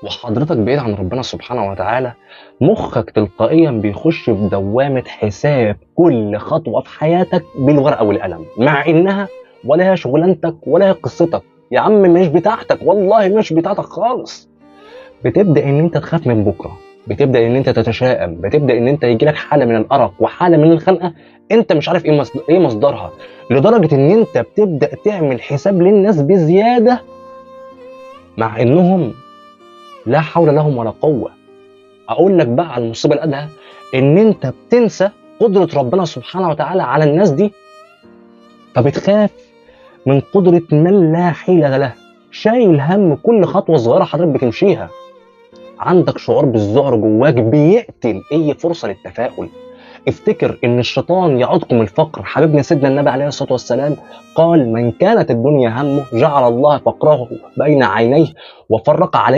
وحضرتك بعيد عن ربنا سبحانه وتعالى، مخك تلقائيا بيخش في دوامة حساب كل خطوة في حياتك بالورقة والقلم، مع إنها ولا هي شغلانتك ولا هي قصتك يا عم، مش بتاعتك، والله مش بتاعتك خالص. بتبدأ إن أنت تخاف من بكرة، بتبدأ إن أنت تتشائم، بتبدأ إن أنت يجيلك حالة من الأرق وحالة من الخنقة أنت مش عارف إيه مصدرها، لدرجة إن أنت بتبدأ تعمل حساب للناس بزيادة مع إنهم لا حول لهم ولا قوة. أقول لك بقى على المصيبة الأدهى، إن أنت بتنسى قدرة ربنا سبحانه وتعالى على الناس دي، فبتخاف من قدرة من لا حيلة له، شايل هم كل خطوة صغيرة حضرتك بتمشيها، عندك شعور بالذعر جواك بيقتل أي فرصة للتفاؤل. افتكر إن الشيطان يعدكم الفقر. حبيبنا سيدنا النبي عليه الصلاة والسلام قال: من كانت الدنيا همه جعل الله فقره بين عينيه وفرق عليه.